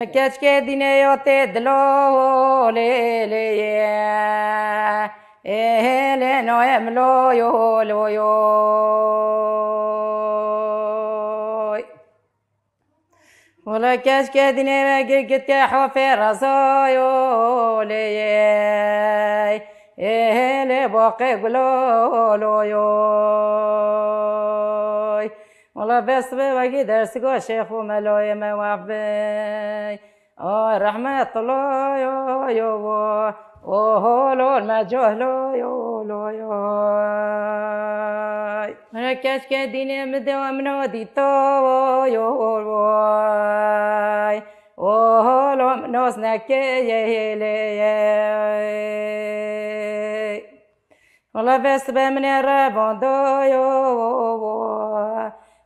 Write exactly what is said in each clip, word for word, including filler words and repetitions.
Keçkê dînê yo tê dilo lê lê ye. Ê lê noyê milo yo lo yo. Wala keçkê dînê ve girgitke hofê rezo yo lê ye. Ê lê boqê gulo lo yo. Wala bes be wegî dersgo şêx û meloyê me waf bey. Ay rehmetullah yo yo wo. Oho lol me cohlo yo lo yo. Mere keçke dînê mi de emno dîto yo wo. Oho lo mi nos neke ye ye le ye. Wala vê sibê min ê revandoyo.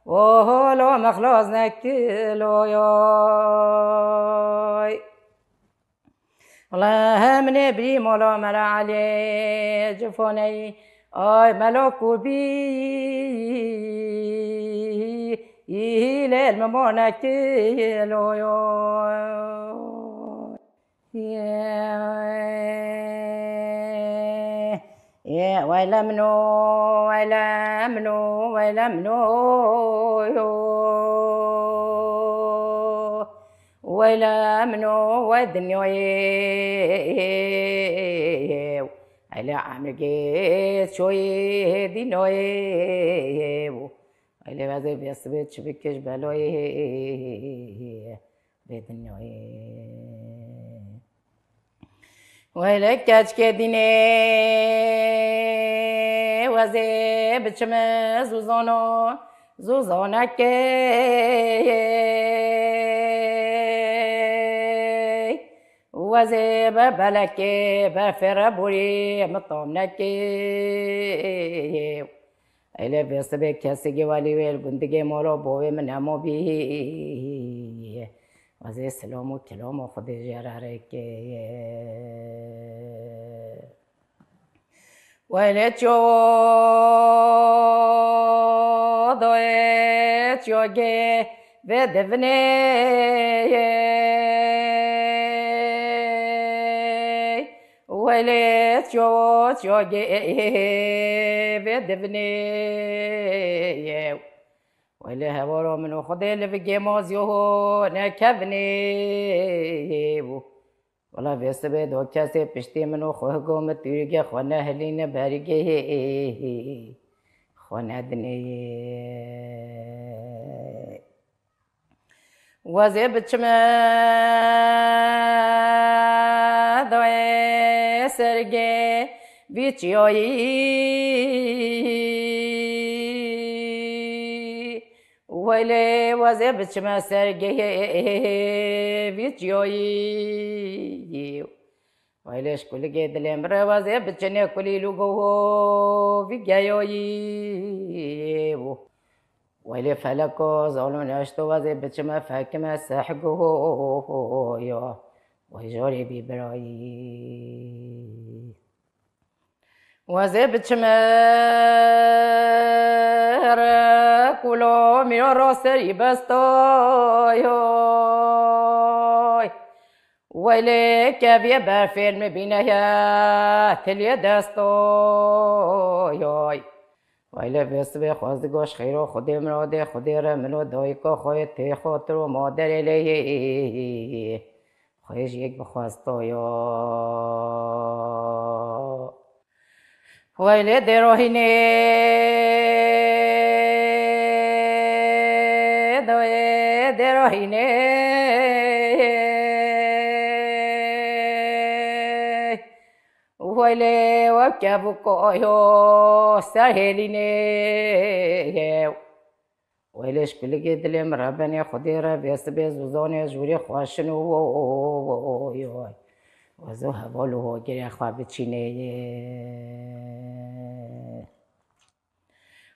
Oho lo mexlos nekilo yo. Wala heminê birî molo mera Elî cifoney. Ay melo kubî. Îhî lêl mi mo nekilo yo. Ye, ye, weyla min o, weyla min o, weyla min o, yo. Weyla min o, wey dinyayê. Weyla emrgê çoyê dînoyê. Weyla vazê vê sibê çi bikiş beloyê. Vê dinyayê. Wele keçkê dînê wezê biçime zûzono, zûzonekê. Wezê be belekê, be fêre borî, mi tom nekê. Eyle vê sibê kesî gê welî wê li gundigê molo bovê min hemo bî. Ez ê silam û kilam û Xwedê jê re rêkê. Welê ço doyê ço gê vê divinê. Welê ço ço gê vê divinê. Welê hevaro min û Xwedê li vigê moziyo ho nekevnê. Wala vê sibê do kesê piştî min û xwe go min tûrîgê xwe nehilîne berîgê xwe nedinê. Wezê biçime dayê sergê vî çiyayî. Welê wezê biçime sergê vî çiyayî. Welê ji kuligê dilê min re wezê biçinê kulî lûgo vî geyayî. Welê feleko zalon eşto wezê biçime fekime sehgo yo. Wey jorê bî birayî. Wezê biçime re kulo mîro ro serî bestoyoy. Welê keviyê berfêr mi bîne ye tiliyê destoyoy. Welê vê sibê xwez digoş xêro Xwedê mirodê Xwedê re min û dayika xwe yê tê xotir û maderê lê xwe yê ji yek bixwest doyo. Welê dêrohînê doyê dêrohînê. Welê weke bû koyo ser hêlînê. Welê ji kuligê dilê min rebenê Xwedê re vê sibê zûzanê jûrê xweşin û yoy. Wezû heval û hogirê xwe biçînê ye.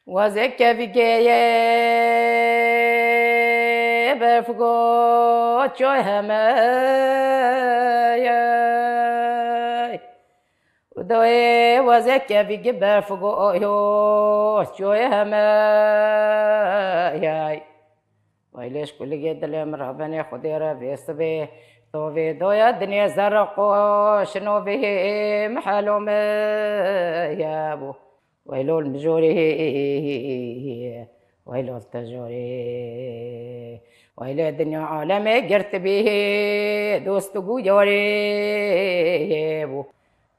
Wezê kevîgê ye berf go çoy heme ye. Doyê wezê kevî gi berf go oyo çoyê heme yay. Weylê ji kuligê dilê min re benê Xwedê re vê sibê. To vê doya dinê zerre qoşino vê mihelo me ye bû. Weylol mijorê, weylol te jorê. Weylê dinya alemê girtibî dost û guyorê bû.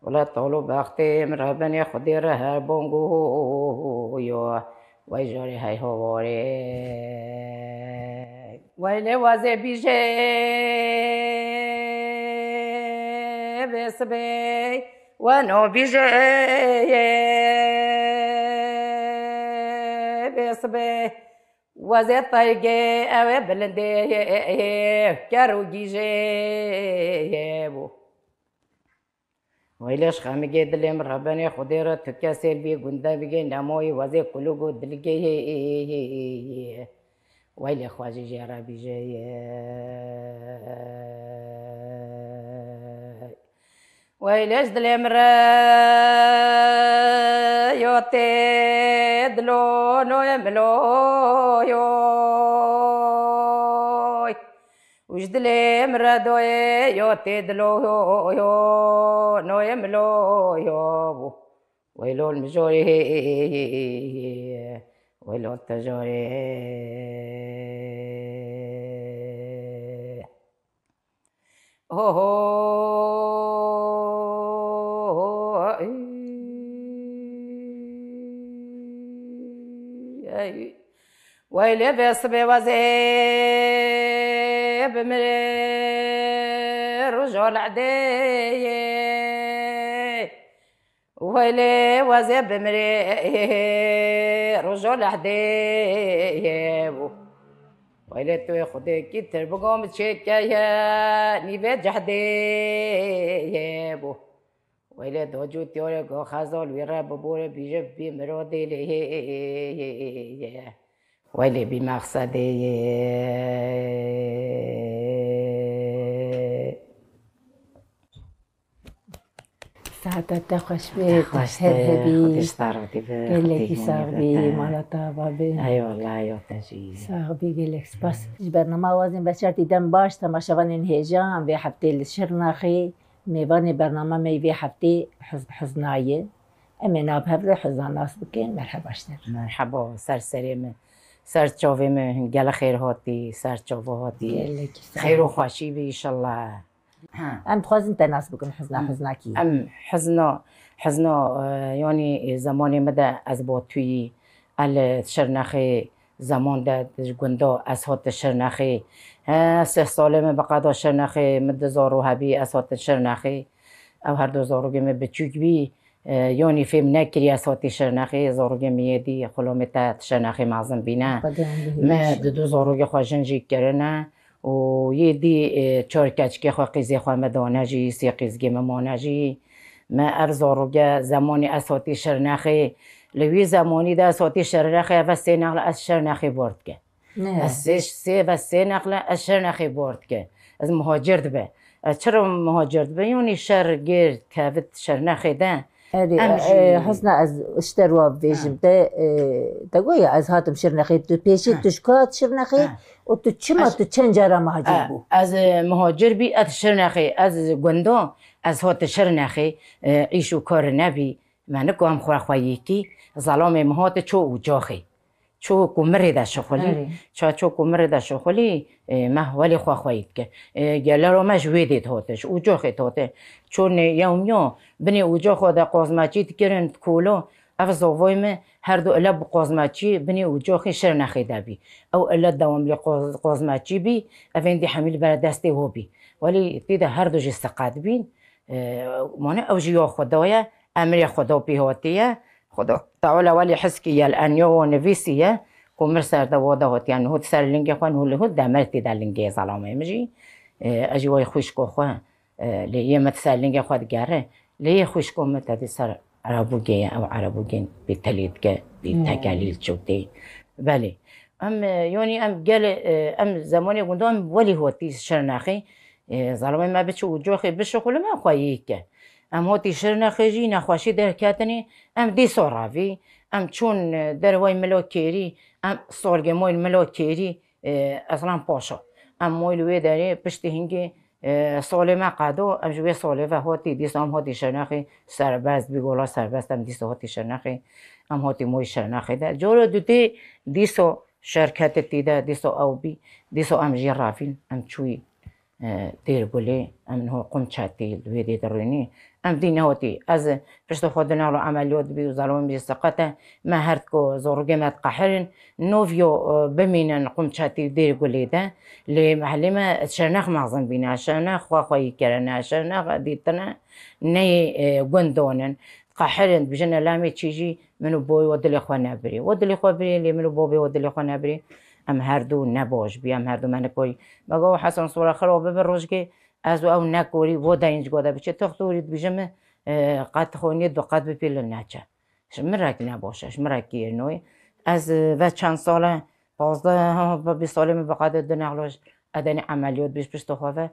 Wela talo bextê min re benê Xwedê re her bongo yo. Wey jorê hey hovorê. Weylê wazê bîjê vê sibê. Weno bîjê vê sibê. Wazê taygê ew ê bilindê ker û gîjê bû. Weylê ji xemigê dilê min re benê Xwedê re tu kesê li vî gundê bigê nemoyî wezê kulug û dilgê. Weylê xwe jî jê re bîjê. Weylê ji dilê min re yo tê dilo noyê milo yo. Û ji dilê min re doyê yo tê dilo yo, yo, noyê milo yo bû. Weylol mijorê, weylol te jorê. Ho, ho, ho, ey, ey. Weylê vê sibê wezê bimirê rojo lehdê ye. Weylê wezê bimirê rojo lehdê ye bû. Weylê tu yê Xwedê kî tir bigo min çêkeye nîvê cehdê ye bû. Weylê docû tiyore go xezol wî re bibore bîje bî mirodê lê ye. Weylê bî mexsedê ye. Saeta te xweş be, te Xweş her be, hebî. Xwedê ji te razî be, Gelekî Xwedê sax hemî bî, be te. Mala te ava be. Eyvallah, ya te jî. Sax bî, gelek spas. Ji bernama wazên beşertî dem baş, temaşevanên hêja, em vê heftê li Şirnexê, mêvanê bernama me yê vê heftê Huz-, Huzna ye. Em ê nav hev re Huzna nas bikin, merheba ji te re. Merheba, ser serê min, ser çavê min, gelek xêr hatî, ser çava hatî. Gelekî sağ ol. Xêr û xweşî bî, inşallah. Ha. Em dixwazin te nas bikin hizna, Em, hizna kî? Em hizna, hizna, e, yanî, e, zemanê min de ez Batûyî, el Şirnexê zeman de ji gunda ez hate Şirnexê. He, sih salê min bi qeda Şirnexê, min du zaro hebî ez hate Şirnexê. Ew her du zarokê min biçûk bî. E, yanî fêm nekiriye ez hatî Şirnexê, zarokê min yê dî xulamê te di Şirnexê mezin bîne. Xwedê em bihêle Me inşallah. Di du zarokê xwe jin jî kirine û yê dî, e, çar keçikê xwe qîzê xwe me dane jî, sê qîzgê me mane jî. Me ev zaroke zemanî ez hatî Şirnexê, li wî zemanî de ez hatî Şirnexê, eve sê nexle ez Şirnexê bar dike. Ne. Ez sê, sê ve sê nexle ez Şirnexê bar dike. Ez muhacir dibe. Ez çira muhacir dibe? Yonî şer gêr kevit Şirnexê de. Erê, Em e, jî Hezna ez ji te re bêjim Ha. te, e, te goya ez hatim Şirnexê. Tu pêşî Ha. tu ji ku hat Şirnexê Ha. û tu çima Ez tu çend cara muhacir Ha. bû? Ez, e, muhacir bî, ez Şirnexê, ez gunda, ez hate Şirnexê, e, îş û kar nebî. Me niku em xwe xwe yekî, zelamê min hate ço û caxê. Ço ku mirê de şixulî, Erê. ça ço ku mirê de şixulî, e, me welê xwe xweyî dike. E, gelero me ji wê dê dihate, ji ucoxê dihate. Ço nê yewmiyo, binê ucoxo de qozmacî dikirin, kolo, ev zavoy me her du ile bi qozmacî binê ucoxê Şirnexê de bî. Ew ile dewamlî qoz-, qozmacî bî, ev êndî hemî li ber destê ho bî. Welî tê de her du jî siqet bîn. E, mane ew jî ya Xweda ye, emrê Xweda pê hatiye. Xweda Teala welî hizkî ye, li enya wan nivîsî ye, ku mir ser de wada hatiye, nuhut ser lingê xwe, nuh lihut demir tê de lingê zelamê min jî. E, ez jî wey xwişko xwe, e, lê yê min ser lingê xwe digere, lê yê xwişko min tedî ser erebûgê ye, ew erebûgên pê telî dike, pê Hmm. tekelî li çewtê. Belê. Em, e, yanî em gelê, e, em zemanê gunda em welî hotî Şirnexê, e, zelamê me biçû û coxê bişixulime xwe yê ke. Em hotî Şirnexê jî nexweşî derketinê, em dîsa ravî, em çûn, e, derwey Milo Kêrî, em sorgê moyên Milo Kêrî, e, Eslan Paşa. Em moy li wê derê piştî hingê, e, salê me qado, em ji wê salê ve hatî, dîsa em hatî Şirnexê serbest bî, gola serbest em dîsa hatî Şirnexê, em hatî moy Şirnexê de. Cara dudê dîsa şerketê tî de, dîsa ew bî, dîsa em jî revîn, em çûyî. E, Dêrgulê, em niha Qumçetî li wê dê dirûnî. Em dî nehotî. Ez pişta xwe du nexlo emeliyot bî û zalama min jî seqet e. Me her ku zorûgê me diqehirin, noviyo, e, bimînin Qumçetî û Dêrgulê de. Lê mehelê me Şirnex mezin bîne. Şirnex xwe xweyî kirine. Şirnex dîtine neyê, e, gundonin. Diqehirin, dibijin elamê çî jî min û boy we dilê xwe nebirî. We dilê xwe birî, lê min û bobê we dilê xwe nebirî. Em her du nebaş bî, em her du me nekorî. Me got, Hesen Sora xira bibe rojgê, ez û ew nekorî, bo deyinc gode biçe. Toxtorî dibijin min, e, qet xoniyê du qet bipî li neçe. Ji min rek nebaş e, ji min rek kiyê noyê. Ez, e, ve çend sal e, pazdeh, ha, bi bîst salê min bi qadê du nexlo edenî emeliyot bî pişta xwe ve.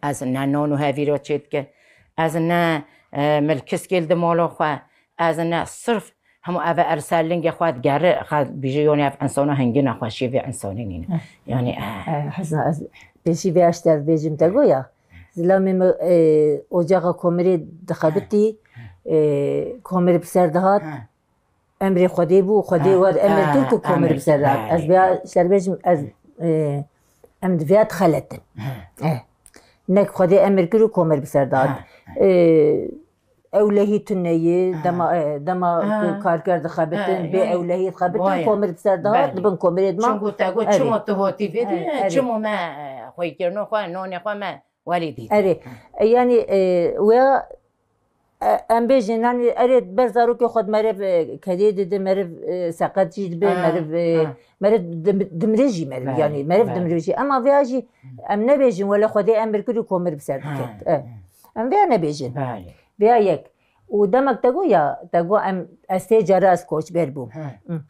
Ez ne nan û hevîra çêdike. Ez ne, e, milkiskê li di mala xwe. Ez ne sirf hemû ev er ser lingê xwe digere, xwe bîje, yanî ev insana hingî nexweşiyê vê insanê nîne. Eh. Yanî, eh. Eh, Hezna, ez pêşî vê eşter bêjim te goya. Zilamê min, e, ocaxa komirê dixebitî, e, komir bi ser dihat. Emrê Xwedê bû, Xwedê Ha, wer emir ha, kir ku komir emir, bi ser re hat. Ez belê. Vêya şer bêjim, ez, e, em di vêya dixeletin. Ha. Eh. Nek Xwedê emir kir û komir bi ser de hat. Ha. E, ewlehî tune ye, Ha. dema, e, dema Ha. ku karker dixebitin, Ha, bê yani, ewlehî dixebitin, Vay. komir bi ser de hat, Belê. di bin komirê dima. Çimku te got, Erê. çima tu hotî vê de, Erê, erê. çima me, e, xweyîkirina xwe, nanê xwe me Welî dît. Erê. Ha. E, yani, e, wêya, e, em bêjin, yani, erê ber zarokê xwe di meriv, e, kedê dide, meriv, e, seqet jî dibe, Ha, meriv, e, ha. meriv dim-, dimre jî meriv, Belê, yani, meriv belê. dimre jî. Ema vêya jî em nebêjin, wele Xwedê emir kir û komir bi ser Ha, diket. E. ha. Em vêya nebêjin. Belê. Vêya yek. Û demek te got ya, te got em, ez sê cara ez koçber bûm. He. Hı.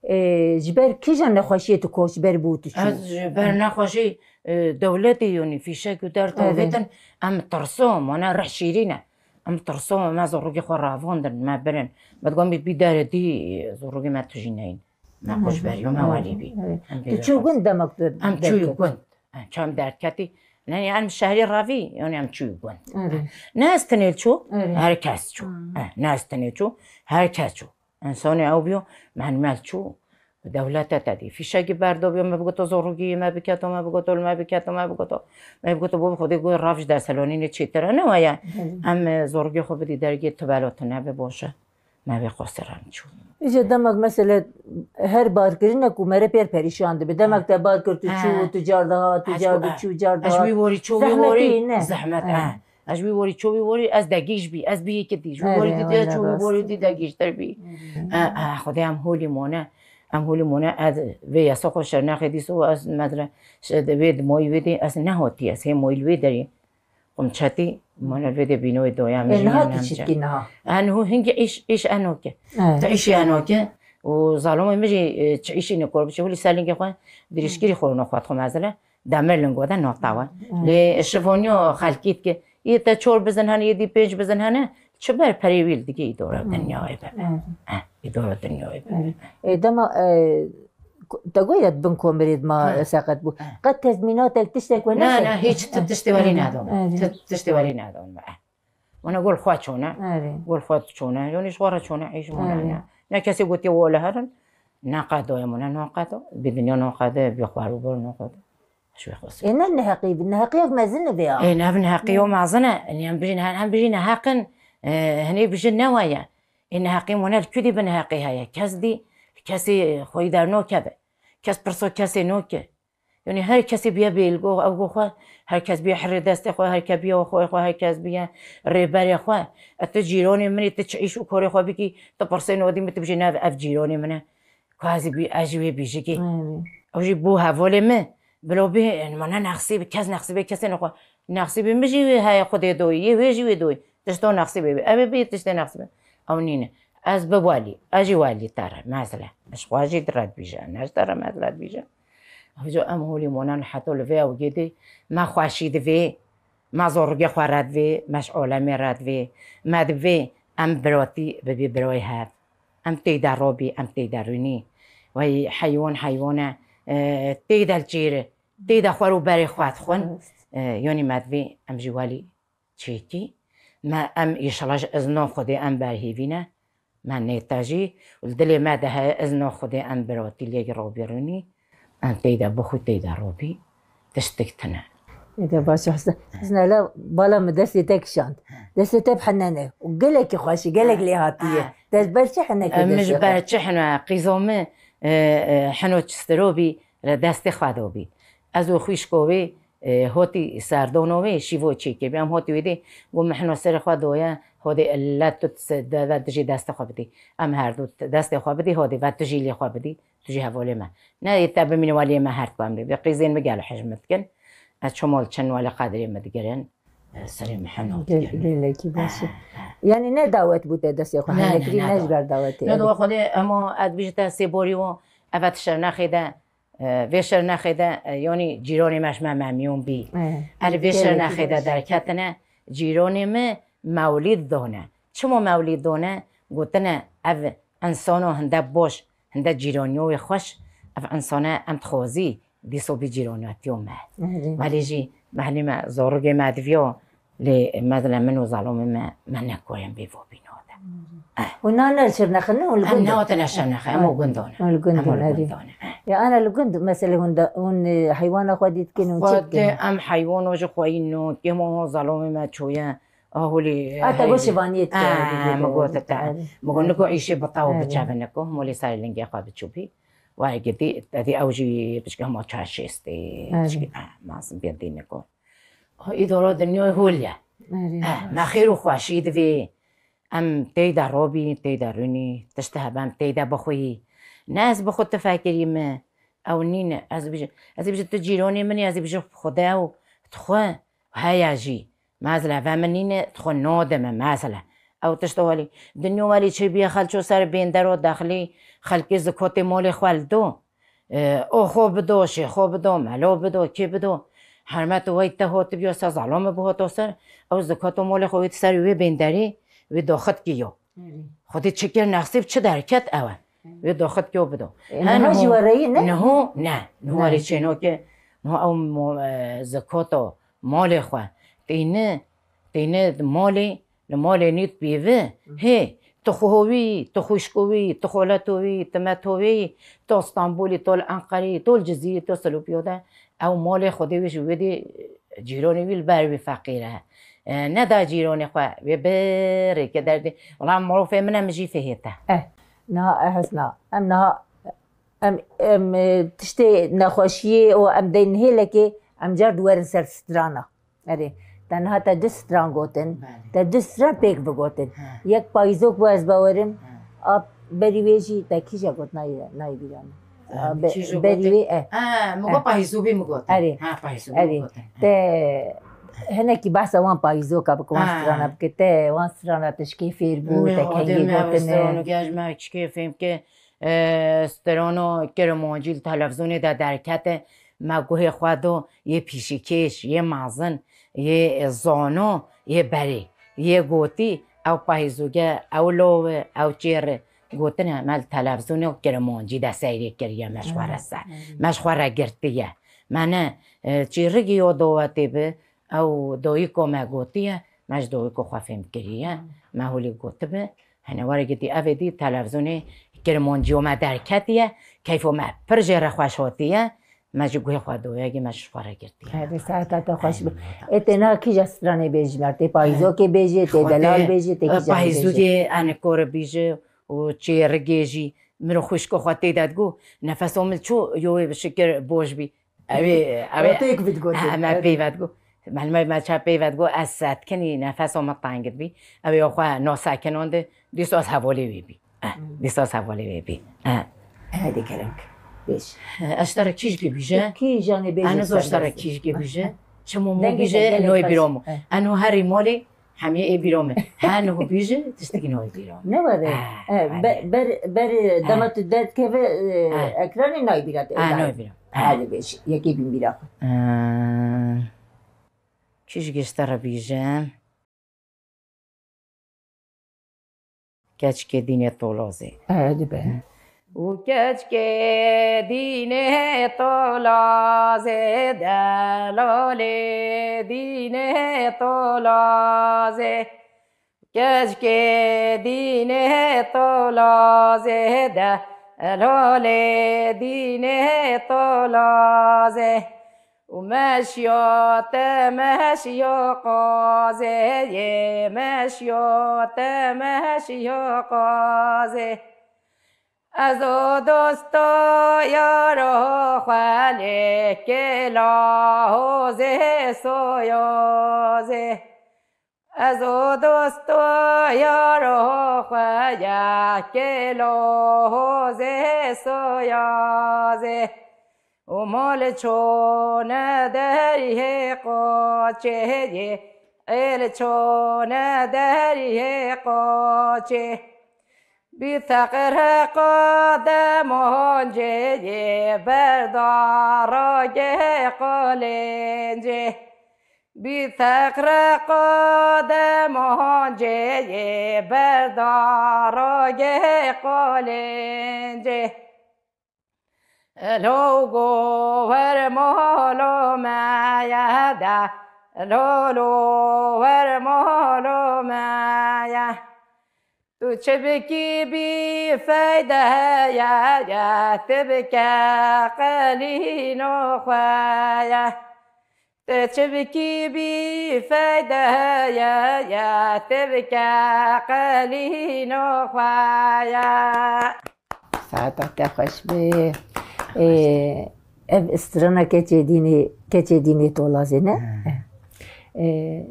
E, ji ber kîjan nexweşiyê tu koçber bû, tu çû? Ez ji ber nexweşî, e, dewletê yonî fîşek û der Evet. tovêtin, em tirso, mane rih şîrîn e. Em tirso, me zorûgê xwe ravandin, me birin. Me digot, em bî derê dî, zorûgê me tu jî neyîn. Me Hı hı. koçberiyo, me Evet, welî bî. evet. Em Tu bêjin çû xwest. gund demek tu Em derket? çûyî gund. Eh, çam derketî. Ne, em şehrî ravî, yani em çûyî gund. Evet. Ne ez tenê çû, Evet. her kes çû. Hı. Eh, ne ez tenê çû, her kes çû. Însanê ew biyo, menmel çû, dewlete te dî. Fîşekî berdo biyo, me bigoto zorûgî, me biketo, me bigoto, me biketo, me bigoto. Me bigoto, bo Xwedê got, rav ji derselonînê çêtir e, ne weye. Evet. Em, e, zorûgê xwe bidî dergê tu belo tu nebe boş e. Me vê xwestir em çû. Îca demek mesele her barkirine ku mere pêr perîşan dibe. Demek te bar kir, tu Ha. çû, tu car daha, tu Ez car ku, diçû, car ez daha. wî worî çû, wî Zehmetî worî ne. zehmet, Ha. ha. Ez wî worî çû, wî worî ez degîş bî, ez bî yekî dî. Ji wî Erê, worî dî wele çû, wî rast. worî dî degîştir bî. Erê. Ha, ha, Xwedê em holî mone. Em holî mone, ez vê yasa xwe şernaxê dîso, ez medre, şe-, vê di moyî wê dî, ez nehotî, ez hê moyî li wê derî. Qumçetî, mane vê de bînoyê doya min Ê, jî niha ne tu nemce. çi dikî niha? Eno hingî îş, îş eno ke. Evet. Tu îşî eno ke. Û zalomê min jî, e, çi îşî ne kor biçe. Hulî ser lingê xwe dirîşkirî xwe nexwet xwe mezile. Demir lingo de nota we. Evet. Lê şivoniyo xelkî dike. Yê te çor bizin hene, yê dî pênc bizin hene. Çi ber perê wî li digê îdora Evet. dinyayê be. Evet. Eh, îdora dinyayê be. Evet. E, dema, e, Ku-, te got ya bin komirê dima Evet. seqet bû. Evet. Qet tezmînatek tiştek we Ne, neşe? ne, hiç ti-, tiştê welî Evet. nedon. Evet. Ti-, tiştê welî nedon me. Wana gol xwe çone. Evet. Gol xwe çone. Yani ji xwe re çone, ey ji wana Evet. ne. Ne kesê gotiye wo li herin. Ne qedo ya mona, ne qedo. Bi dinya ne qedo, bi xwe ro bor ne qedo. Ji wê xwe sê. Ê, ne neheqî, neheqiyek mezin e vê ya. Ê, ne neheqî yo mezin e. Yani em bijin, hem bijin neheqin, e, hinê bijin ne waye. Ê, neheqî mona li kudî bi neheqî heye. Kes dî, kesê xweyî dernokeve. Kes pirso kesê noke. Yani her kesê biye bêlgo, ew go xwe, her kes biye hirê destê xwe, her kes biye xwe, xwe, her kes biye rêberê xwe. E, tu cîronê min î, tu çi îş û korê xwe bikî, tu pirsê nodî min, tu bijî ne ev cîronê min e. Ku ez bî, ez jî wê bîjikî. Evet. Ew jî bû hevalê min. Bila bê, yani, mana nexsî bi, kes nexsî bê, kesê nexwe. Nexsî bê min jî wê heye Xwedê doyî, yê wê jî wê doyî. Tişto nexsî bê, ev ê bê tiştê nexsî bê. Ew nîne. Ez bi welî, ez jî welî te re, mezle. Ez xwe jî di re dibîje, ne ji te re mezle dibîje. Hûco em holî monan heto li vê ewgê de me xweşî divê, me zorgê xwe re divê, me ji olemê re divê, me divê em biratî bibî birayê hev. Em tê de robî, em tê de rûnî. Wey heywan heywan e, E, tê de li çêre, tê de xwer û berê xwe dixwin. Rast. E, yanî me divê em jî welî çêkî. Me em îşala ji izna Xwedê em berhêvîne. Me nêta jî û li dilê me de heye izna Xwedê em biratî lê robî rûnî. Em tê de bixwî tê de robî. Tiştik tune. Ê de baş e, Husna. Husna, hele bala min destê te kişand. Destê te bi hene ne. Û gelekî xweş e, gelek lê hatiye. Ha. Te ji ber çi hene kir destê xwe? Min ji ber çi hene? Qîza min, e, e, heno çistirobî, re destê xwe dobî. Ez û xwîşko wê, e, hotî serdano wê, şîvo çêkê bî. Em hotî wê dê, got, min heno serê xwe doye, hodê illet tu se-, de-, ve dijî destê xwe bidî. Em her du destê xwe bidî, hodê ve tu jî lê xwe bidî. Tu jî hevalê me. Ne yê te bimîne weliyê me her dikwa em lê. Bi qîzên min gelo hej min dikin. Ez çima li çend welê qedirê min digirin. Serê min heno Gel-, digirin. Gelekî baş e. Ah, ah. Yani ne dawet bû te destê xwe Ne, ne, henekirî, ne ne ji dawet. ber dawetê. Ne Evet. dawet Xwedê, hema ez dibêjim te sê borî û eve tu şevnexê de, e, vê şevnexê de, e, yanî cîranê me ji me memnûn bî. Evet. Erê vê Gelekî şevnexê de baş. derketine, cîranê min mewlîd dane. Çima mewlîd dane? Gotine ev insano hinde baş, hinde cîraniya wê xweş, ev insane em dixwazî dîso bî cîranatiya me. Erê. Welê jî mehlê me zarokê me diviya, lê mezle min û zalomê me, me nekarên vê vabîna de. Erê. Eh. Hûn nane şevnexin, hûn li Em gund in? nehatine şevnexe, em û gundan. Hûn li gund Em û in, li erê. gundan, eh. Ya ana li gund, mesela hûn de, hûn, e, heywana xwe dî dikin, hûn çi Xwedê dikin? em heywana ji xweyî nû, kêm û zalomê me çûye, A holî, A, te hey, got şivaniyê dike, ah, erê, min got erê, te. erê. Min got, Erê. niko îşê bitaw Erê. biçevin niko, molê serê lingê xwe biçûbî. Were gidî, te dî ew jî biçke hema çar şêstê, Erê. biçke, ah, mazin bêndî niko. Ha, îdara dinyayê hol ye. Erê. Ah, me xêr û xweşî divê. Em tey de robî, tey de rûnî, tişt hebe em tey de bixwî. Ne ez bi xwe tifekirî me, ew nîne. Ez dibêjim, ez dibêjim tu cîranê min î, ez dibêjim xwe de ew dixwe, heye jî. Mezle, ve min nîne, dixwe nodime, mezle. Ew tişta welî, dinya welî çêbiye xelço ser bêndero dexlî, xelkê zikotê molê xwe li do. E, o xwe bido, şê xwe bido, melo bido, kê bido. Hermet wey te hot biyo, se zalome bihoto ser, ew zikoto molê xwe wê ser wê bênderî, wê doxit kiyo. Erê. Xwedê çi kir nexsîb çi derket ew e. Wê doxit kiyo bido. E, He, niha jî niho, wereyî ne? niho, ne. Niho Ne. erê çêno ki, niho ew mo-, e, zikoto molê xwe. Tîni, tîni molê, li molê nît pîvi. Hê, tu xwe hovî, tu xwişko wî, tu xoleto wî, tu meto wî, tu Stenbolî, tu li Enqerî, tu li Cizîrî, tu Silopîyo de. Ew molê Xwedê wî ji wê dê, cîronê wî li ber wî feqîr e. E, neda cîronê xwe, wê birê ke derdê. Wela mirofê min e, min jî fihête. Eh, niha, eh, Husna, em niha, em, em, e, tiştê nexweşiyê û em deyn hêlekê, em car diwerin ser strana. Erê, te niha te du stran gotin, Belê. te du stran pêk bigotin. He. Yek payîzok bû ez bawerim, He. a berî wê jî te kîja got nayê, nayê bîra min. Em, A, be-, kî ji berî gotin? wê, e. Ha, min E. got pahîzûbî min gotin. Erê. Ha, pahîzûbî Erê. min gotin. Te hinekî behsa wan payîzoka bike, wan Ha. strana bike. Te wan strana te ji kê fêr bû, Me te odê kengî me gotine? strano gej me ji kê fêm ke, e, strano Kirmancî li televîzyonê de derkete. Me guhê xwe do yê pîşikêş, yê mezin, yê zano, yê berê. Yê gotî, ew pahîzûge, ew lovi, ew çêri. Gotine, me li televîzyonê Kirmancî de seyrê kiriye, me ji xwe re se-, me ji xwe re girtiye. Me ne, e, çêrigî yo dowetê bi, ew doyîko me gotiye, me ji doyîko xwe fêm kiriye, me holî gotibi. Hene were gotî, ev ê dî televîzyonê Kirmancîyo me derketiye, keyfo me pir jê re xweş hotiye. Me ji guhê xwe doyegî me ji xwe re girtiye. Hevê saeta te xweş bi. Ê tê niha kîja stranê bêjî, me tê payîzokê bêjê, tê delal bêjê, tê kîja bêjê? Payîzokê, ene kore bêjê û çêrigê jî, min û xwişko xwe tê de digo, nefeso min çû, yo wê bi şikir boş bî. Ew ê, ew ê, Têk bî digotin. Em ê peyve digo. Melmay me ça peyve digo, ez setkinî, nefeso min teng dibî. Ew ê xwe nosekinonde, dîso ez hevalê wê bî. Eh, Hmm. dîsa ez hevalê wê bî. Eh. Hadi kerem. Bêj. Eh, ez ji te re kîjkî bîje. Kîjanê bêje Eno zor ji te re kîjkî bîje. Çimo mo Dengê bîje, te gelek noy bîro mo. Eh. Eno herî molê, hemî ê bîro me. Her niho bîje, tiştekî noy bîro me. Ne were? Eh, Eh, be-, hadi. ber, ber Eh. dema tu derdikeve, eh, Eh. ekranê nay bîra te. Eh, Nay. noy bîro. Eh. Hadi bêj. Yekê bin bîra xwe. Eh, kîjkî ji te re bîje. Keçikê dînê tolozê. E, dibe. û keçkê dînê tolazê, delalê dînê tolazê. Keçkê dînê tolazê, delalê dînê tolazê. Û meşiya te meşiya qazê, yê meşiya te meşiya qazê. Ez o dosta yara xwe lê kêla hozê soyazê. Ez o dosta yara xwe ya kêla hozê soyazê. Û mal çone derî hê qoçê yê, êl çone derî hê qoçê. Bî teqreqa demoncê yê, berda ragê qolêncê. Bî teqreqa demoncê yê, berda ragê qolêncê. Elo go wer molo me ye de, elo lo wer molo me ye. Tu çi bikî bî feyde heye ye, tu bike qelîno xwe ye. Tu çi bikî bî feyde heye ye, tu bike qelîno xwe ye. Saeta te xweş be. Ê, ev strana keçê dînê, keçê dînê tolazê ne? Ha. Ê,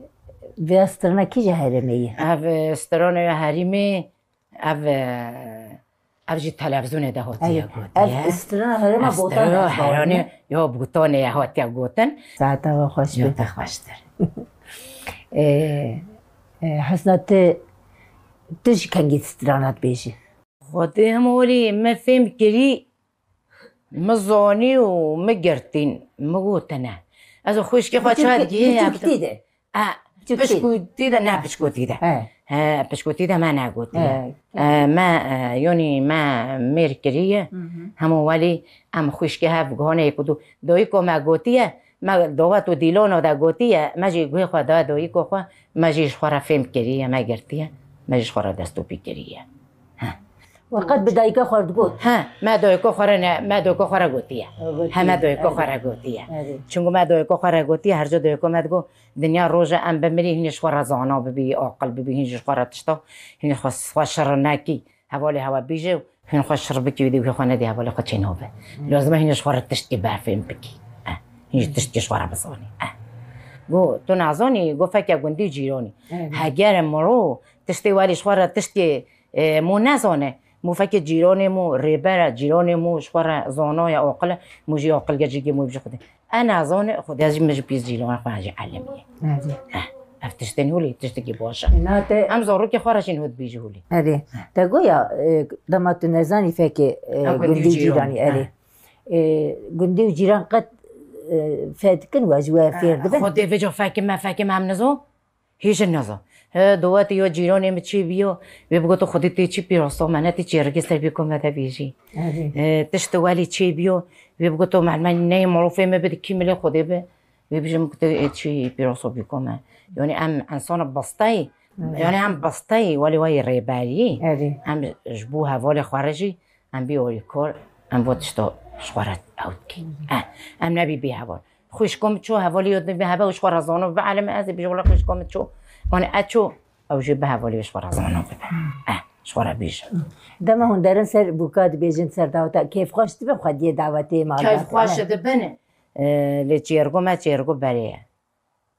vê strana kîja herêmê ye? Ev strana ya herêmê, ev, ev jî televîzyonê de hatiye gotin. Ev strana herêma Botanê, herêmê ya Botanê hatiye gotin. Saeta we xweş be. Te xweştir. Ê, ê, Hesna, tu, tu ji kengî strana dibêjî? Xwedê hemolî me fêm kirî, me zanî û me girtîn, me gotine. Ez û xwişkê xwe çawa digihê. Piçkûtî de. E, piçkûtî de, ne piçkûtî de. He. He, piçkûtî de me negotiye. He. E, me, e, yonî me mêr kiriye. Hı hı. Hemû welî em xwişkê hev gihane yek û du. Doyîko me gotiye, me dowet û dîlona de gotiye, me jî guhê xwe da doyîko xwe, me jî ji xwe re fêm kiriye, me girtiye, me jî ji xwe re destûpî kiriye. He. We qet bi dayika xwe re digot? He, me doyko xwe re ne, me doyko xwe re gotiye. He, me doyko xwe re gotiye. Erê. Çunku me doyko xwe re gotiye, her ca doyko me digot, dinya roja em bimirî, hînî ji xwe re zana bibî, aqil bibî, hîn ji xwe re tişta, hînî xwe, xwe şir nekî, hevalê hewa bîje û hîn xwe şir bikî, wî dî wî xwe nedî, hevalê xwe çê nabe. Lazim e hînî ji xwe re tiştkî berfêm bikî. Eh, hînî tiştkî ji xwe re bizanî. Eh. Go, tu nazanî, go feke gundî û cîranî. Erê. Heger miro tiştê welî ji xwe re tiştê E, mo nezane, mo fekê cîranê mo, rêber e, cîranê mo ji xwe re zana ye, aqil e, mo jî aqil ge cîgê mo bije Xwedê. E nezane, Xwedê ez jî min ji pîs cîranê xwe jî elimiye. Erê. Eh, ev tiştên holî, tiştekî baş e. Em zarokê xwe re jî hûn dibîjî holî. Erê. Te goya, e, dema tu nezanî fekê, e, gundî û cîranî, erê. E, gundî û cîran qet, e, fê dikin we ji we fêr dibin? Xwedê vêca fekê me, fekê me em nizan. Hî jin naza. He, dowetê yo cîranê min çê biyo, wê bigoto Xwedê tê çi pîroso me, ne tê çêrikê ser bîko me de bêjî. Erê. He, tişt welî çê biyo, wê bigoto me, me neyê mirofê me bi di kî milê Xwedê bi. Wê bijim ku tê çi pîroso bîko me. Yani em insana bastayî, erê, yani em bastayî, welî wayî rêberiyî. Erê. Em ji bo hevalê xwe re jî em bî orîkor, em bo tişto ji xwe re ew dikî. Eh, em nebî bê heval. Xwişko min ço hevalî yo dibê hebe û ji xwe re zano bibe elime ez ê bijim wela xwişko min ço. Wan e ço, ew jî bi hevalî yo ji xwe re zano bibe. Eh, ji xwe re bîjim. Dema hûn derin ser bûka dibêjin ser daweta, kêfxweş dibin xwediyê dawetê malbata? Kêfxweş dibin. Eh, lê çêrgo me çêrgo berê ye.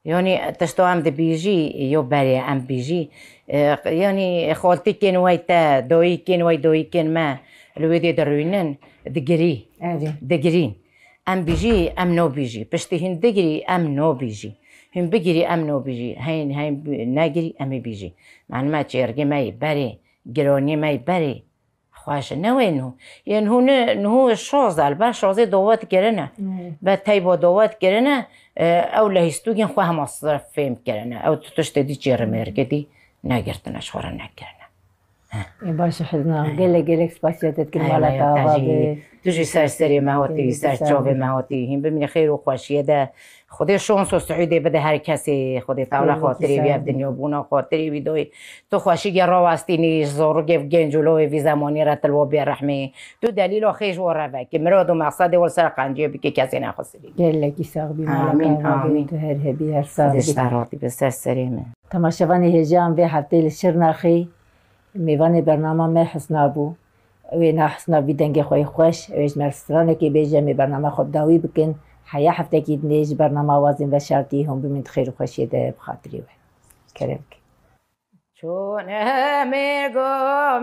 Yanî tişto em dibîjî, yo berê em bîjî. Eh, yanî xaltîkên wey te, dayikên wey, dayikên me, li wê dê dirûynin, digirî. Erê. Digirîn. Em bijî, em nabijî. Piştî hîn digirî, em nabijî. Hîn bigirî, em nabijî. Hîn, hîn bi-, negirî, em ê bijî. Manu me çêrgê me yê berê, giranî me yê berê. Xweş e, ne wê niho. Yên hûn niho şoz e, li ber şozê dowet kirine. Hmm. Be teybo dowet kirine, e, ew lehîstûgên xwe hema sirf fêm kirine. Ew tu tiştê dî çêrê mêrgê dî negirtine, ji xwe re nekirine. Ê baş e Hezna, gelek gelek spasiya te dikin, mala te ava be. Tu jî ser serê me hatî, ser çavê me hatî. Hîn bimîne xêr û xweşiyê de. Xwedê şans û siûdê bide her kesê. Xwedê Teala xatirê wî, ev dinya bûna xatirê wî dayê. Tu xweşîkê rawestînî, ji zarokê, genc û lawê vî zemanî re, tu li wa bêrehmê. Tu delîla xêr û revekê, mirad û mexsedê wê li ser qenciyê bikê, kesê nexwesirî. Gelekî sax bî, mala te ava be, tu her hebî, her sax bî. Xwedê ji te razî be, ser serê me. Temaşevanê hêja em vê hefteyê li Şirnexê mêvanê bernama me Husna bû. Wê na Husna vî dengê xwe yê xweş, ew ê ji me stranekê bêje, em ê bernama xwe bi dawî bikin. Heya heftekî dinê ji bernama Awazên Veşartî hûn bimîn di xêr û xweşiyê de bi xatirê we. Kerem ke. Çûne mêrgo,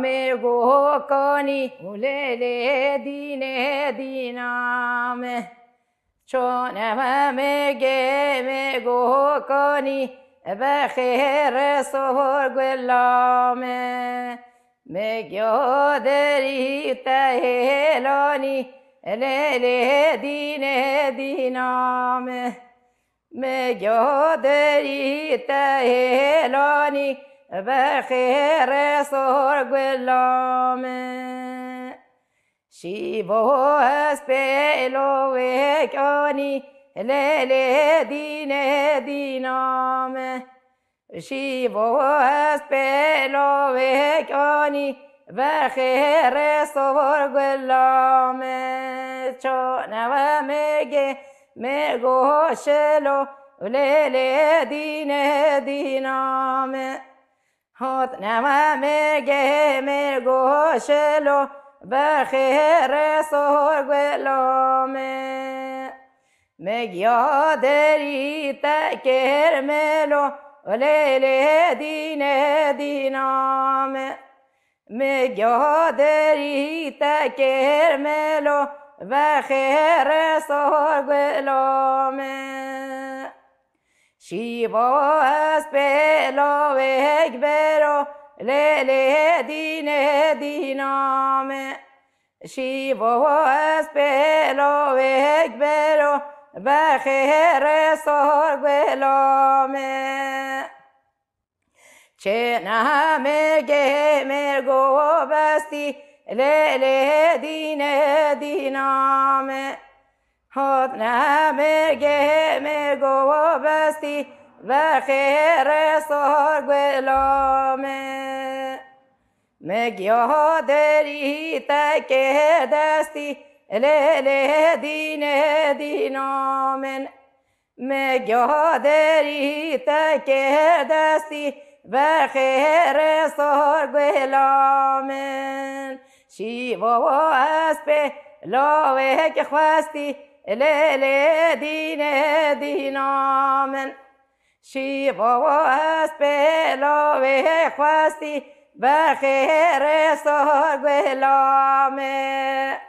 mêrgo kanî û lê lê dîne dîna me. Çûne me mêrgê, mêrgo kanî, bi xêr sor gula me. Mêrgo derî te hêlanî, lê lê dîne dîna me. Mêrgo derî te hêlanî, bi xêr sor gula me. Şîvo hespê lovek anî, lê lê dîne dîna me. Şîvo hespê lovek anî, bi xêr sor gula me. Çûne me mêrgê, mêrgo şilo, lê lê dîne dîna me. Hatine me mêrgê, mêrgo şilo, bi xêr sor gula me. Mêrgo derî te kir melo, lê lê dîne dîna me. Mêrgo derî te kir melo, bi xêr sor gula me. Şîvo hespê lovek bero, lê lê dîne dîna me. Şîvo hespê lovek bero, bi xêr sor gula me. Çûne mêrgê, mêrgo bestî, lê lê dîne dîna me. Hatine mêrgê, mêrgo bestî, bi xêr sor gula me. Mêrgo derî te kir destî, lê lê dîne dîna me. Mêrgo derî te kir destî, bi xêr sor gula me. Şîvo hespê lovek xwestî, lê lê dîne dîna me. Şîvo hespê lovek xwestî, bi xêr sor gula me.